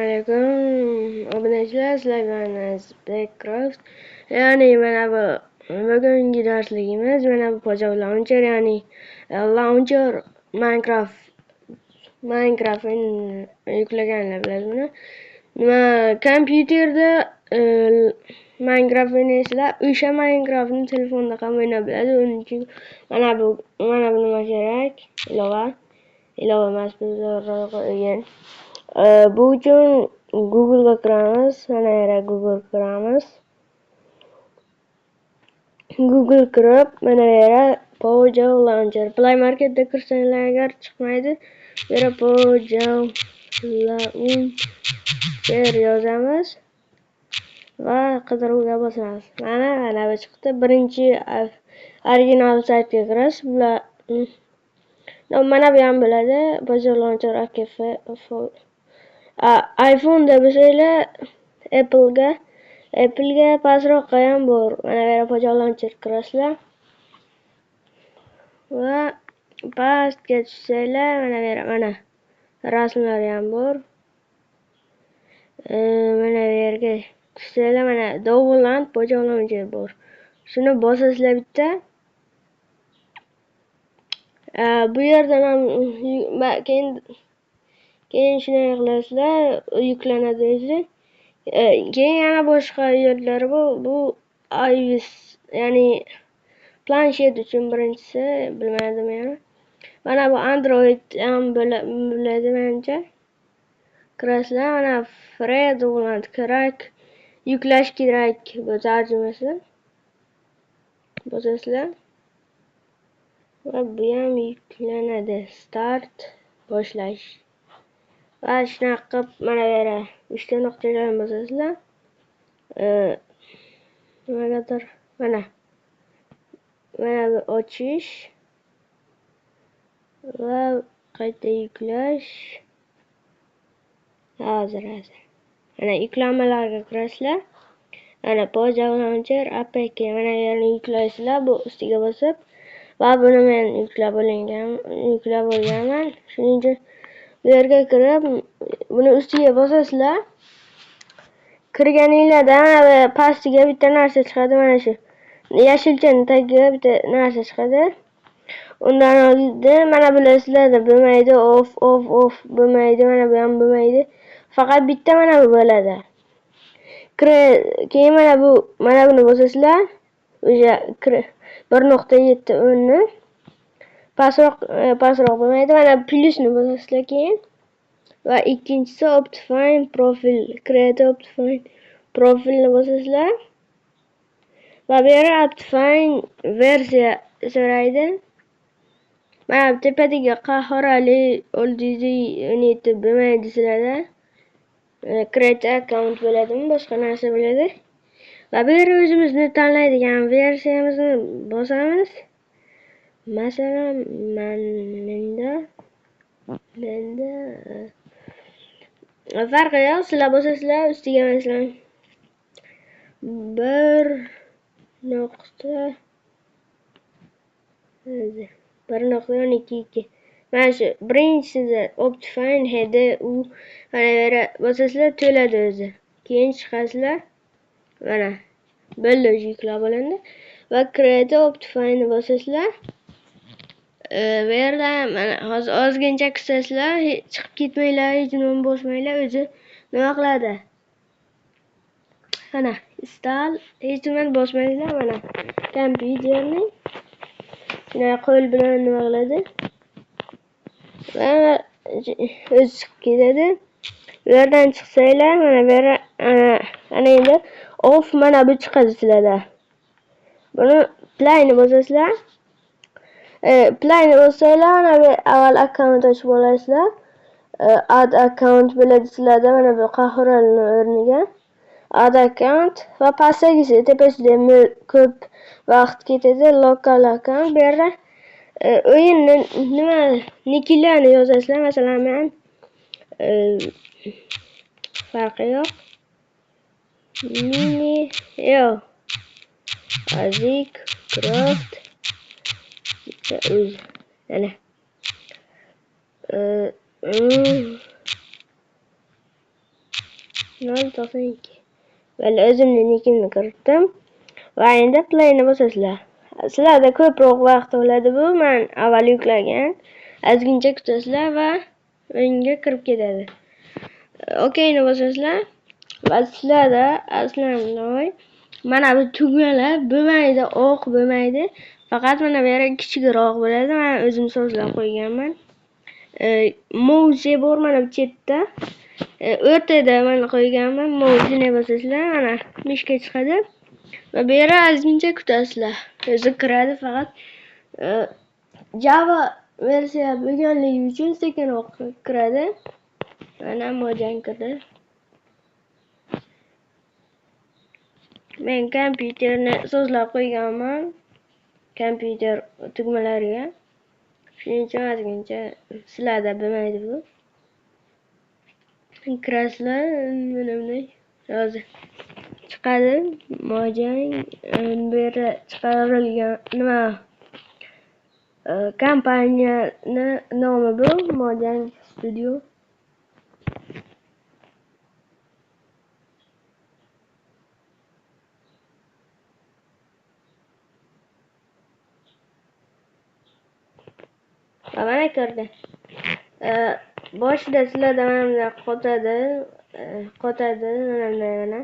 Alaykum obunachilar, sizlar bilan Blackcraft. Ya'ni mana bu bugungi darsligimiz mana bu Pojav Launcher, ya'ni launcher Minecraft yuklaganlar biladi buni. Nima kompyuterda Minecraft o'ynaysizlar, o'sha Minecraftni telefonda ham o'ynab biladi. Uning uchun mana bu nima kerak? Ilova. Ilova emas, bu o'yin. Bu uchun Google'ga kiramiz. Mana yerga Google kiramiz. Google kirib, mana yerga Pojav Launcher. Play Marketda kirsanglar agar chiqmaydi. Bu yerga Pojav Launcher yozamiz va qidiruvga bosamiz. Mana bu chiqdi. Birinchi original saytga kirasiz. Bular mana bu ham bo'ladi. Pojav Launcher AKF iPhone'da bo'lsanglar Apple'ga pastroqqa ham bor. Mana bu yerga Pojav Launcher kirasizlar. Va pastga tushsanglar mana bu yerga mana rasmlari ham bor. Mana bu yerga tushsanglar mana Download Pojav Launcher bor. Shuni bosasizlar bitta. Bu yerdan ham keyin shunday qilasizlar, yuklanadi o'zi. Keyin yana boshqa yo'llari bor. Bu iOS, ya'ni planshet uchun birinchisi, bilmadim yana. Mana bu Android ham bo'ladi menimcha. Kirasizlar, mana Free Download kerak, yuklash kerak bu tarjimasi. Bosasizlar. Va bu ham yuklanadi. Start boshlash. Va shunaqa qilib mana bu yerga uchta nuqtaga bosasizlar. Nimagadir mana bu ochish va qayta yuklash. Hozir. Mana yuklanmalarga kirasizlar. Mana Pojav Launcher APK mana bu yerni yuklaysizlar bu ustiga bosib. Va buni men yuklab olganman. Shuning uchun bu yerga kirib, buni ustiga bosasizlar. Kirganinglarda mana pastiga bitta narsa chiqadi, mana shu. Yashilchani tagiga bitta narsa chiqadi. Undan oldin mana bular sizlarda bo'lmaydi, off off off bo'lmaydi, mana bu ham bo'lmaydi. Faqat bitta mana bu bo'ladi. Keyin mana buni bosasizlar. O'sha 1.7 o'nni pastroq bo'lmaydi. Mana plyusni bosasizlar keyin. Va ikkinchisi Optifine profil, Create Optifine profilni bosasizlar. Va bu yerda Optifine versiya so'raydi. Mana bu tepadagi qahvarali oldingi uniti bo'lmaydi sizlarda. Create account bo'ladimi, boshqa narsa bo'ladi. Va bu yerda o'zimizni tanlaydigan versiyamizni bosamiz. Masalan, menda farqi yo'q, sizlar bosasizlar ustiga masalan 1.1.12.2 mana shu birinchisida Optifine HD u mana bu yerga bosasizlar to'ladi o'zi. Keyin chiqasizlar. Mana bo'ldi, o'zi yuklab olindi. Va Create Optifine bosasizlar. Bu yerda mana hozir ozgincha kutasizlar, chiqib ketmanglar, hech nimani bosmanglar, o'zi nima qiladi? Mana install, hech nimani bosmaysizlar, mana kompyuterni shunday qo'l bilan nima qiladi? Va o'zi chiqib ketadi. Bu yerdan chiqsanglar, mana bu yerga ana endi off mana bu chiqadi sizlarda. Buni playni bosasizlar. Playni bossanglar, mana bu avval akkaunt ochib olasizlar. Add account bo'ladi sizlarda, mana bu qahvarani o'rniga add account va pastdagisi tepasida ko'p vaqt ketadi local account. Bu yerda o'yinni nima nikilarni yozasizlar. Masalan, men farqi yo'q. Mini yo'q. Azik Craft o'z mana 0.92. Böyle o'zimni nikimni kiritdim. Va endi playni bosasizlar. Sizlarda ko'proq vaqt oladi bu. Men avval yuklagan. Ozgincha kutasizlar va o'yinga kirib ketadi. Okeyni bosasizlar va sizlarda aslan mana bu tugmalar bo'lmaydi, oq bo'lmaydi. Faqat mana bu yerga kichikroq bo'ladi. Men o'zim sozlab qo'yganman. Mouse bor mana bu chetda. O'rtada mana qo'yganman. Mouse-ni bosasizlar, mana mishka chiqadi. Va bu yerga ozgincha kutasizlar. O'zi kiradi, faqat Java versiya bo'lganligi uchun sekinroq kiradi. Mana Mojang kirdi. Men kompyuterni sozlab qo'yganman. Kompyuter tugmalariga. Shuning uchun ozgincha sizlarda bo'lmaydi bu. Kirasizlar, mana bunday hozir chiqadi. Mojang bu yerda chiqarilgan nima kompaniyani nomi bu Mojang Studio. Va mana kirdi. Boshida sizlarda mana bunday qotadi, qotadi mana bunday mana.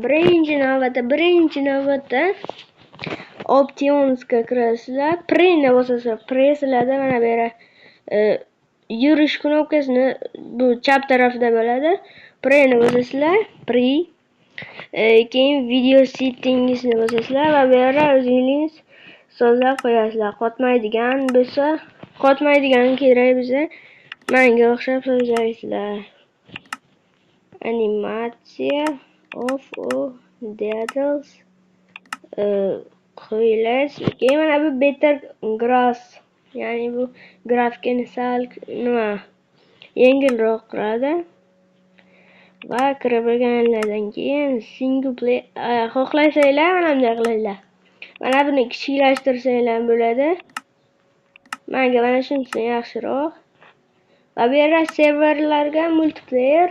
Birinchi navbatda Optionsga kirasizlar, Preni bosasizlar. Pre sizlarda mana bu yerda yurish knopkasini bu chap tarafida bo'ladi. Preni bosasizlar, Pre. Keyin video settingsni bosasizlar va bu yerda o'zingiz sozlab qo'yasizlar. Qotmaydigan bo'lsa, qotmaydigan kerak bo'lsa, menga o'xshab sozlaysizlar. Animatsiya off o details qo'yilasiz. Keyin mana bu better grass, ya'ni bu grafikani sal nima yengilroq qiladi. Va kirib bo'lganlardan keyin single play xohlasanglar mana bunday qilasizlar. Mana buni kichiklashtirsanglar ham bo'ladi. Menga mana shunisi yaxshiroq. Va bu yerda serverlarga multiplayer,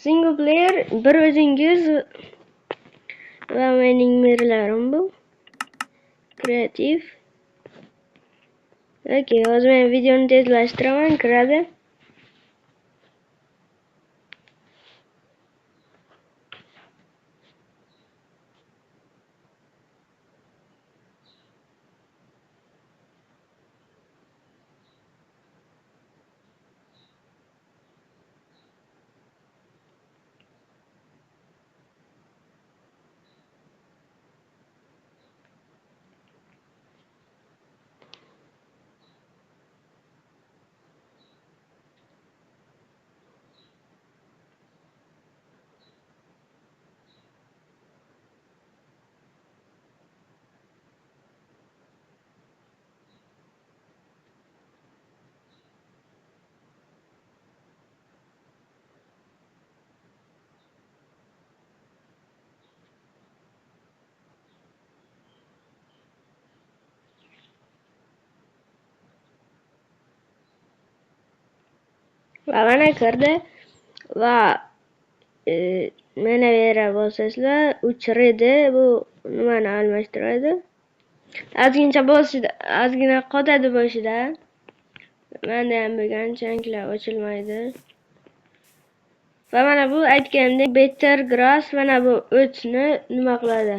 single player bir o'zingiz va mening mirlarim bu. Kreativ. Okey, hozir men videoni tezlashtiraman, kiradi. Va mana kirdi va mana bu yerga bosasizlar, o'chiradi, bu nimani almashtiradi. Ozgincha boshida, ozgina qotadi boshida. Menda ham bo'lgan chanklar ochilmaydi. Va mana bu aytganimdek better grass, mana bu o'tni nima qiladi?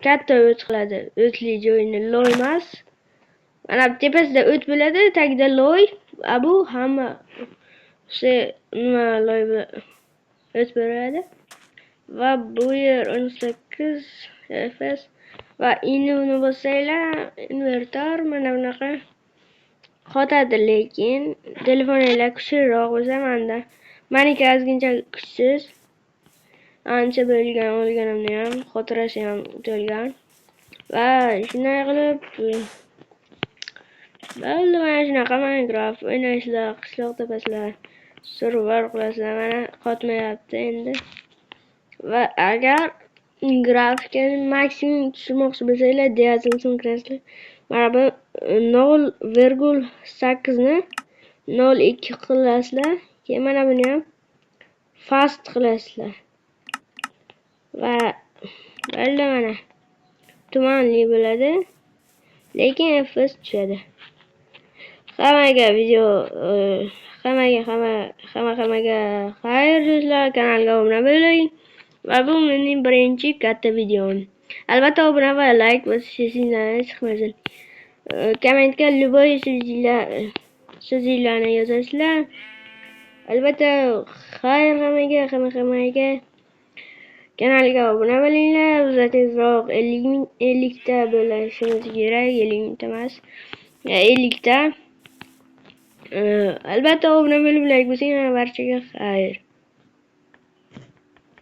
Katta o't qiladi. O'tli joyini loy emas. Mana bu tepasida o't bo'ladi, tagida loy. A bu hamma o'sha nima loy o't bo'ladi. Va bu yer 18 FPS va uni bossanglar invertor mana bunaqa qotadi, lekin telefoninglar kuchliroq bo'lsa menda. Meniki ozgincha kuchsiz. Ancha bo'lgan olganimni ham xotirasi ham to'lgan. Va shunday qilib bo'ldi, mana shunaqa Minecraft o'ynaysizlar, qishloq topasizlar, survar qilasizlar. Mana qotmayapti endi. Va agar grafikani maksimum tushirmoqchi bo'lsanglar, diapazon kirasizlar. Mana bu 0,8 ni 0.2 qilasizlar. Keyin mana buni ham fast qilasizlar. Va bo'ldi, mana. Tumanli bo'ladi. Lekin FPS tushadi. Hammaga video, hammaga, hamma hamma hammaga xayr, do'stlar, kanalga obuna bo'ling. Va bu mening birinchi katta videom. Albatta, obuna va like bosish esingizdan chiqmasin. Kommentga любой so'zinglarni yozasizlar. Albatta, xayr hammaga, hamma hammaga. Kanalga obuna bo'linglar. Biz tezroq 50 ming, 50 ta bo'lishimiz kerak, 50 mingta emas. 50 ta. Albatta, obuna bo'lib, like bosing, barchaga xayr.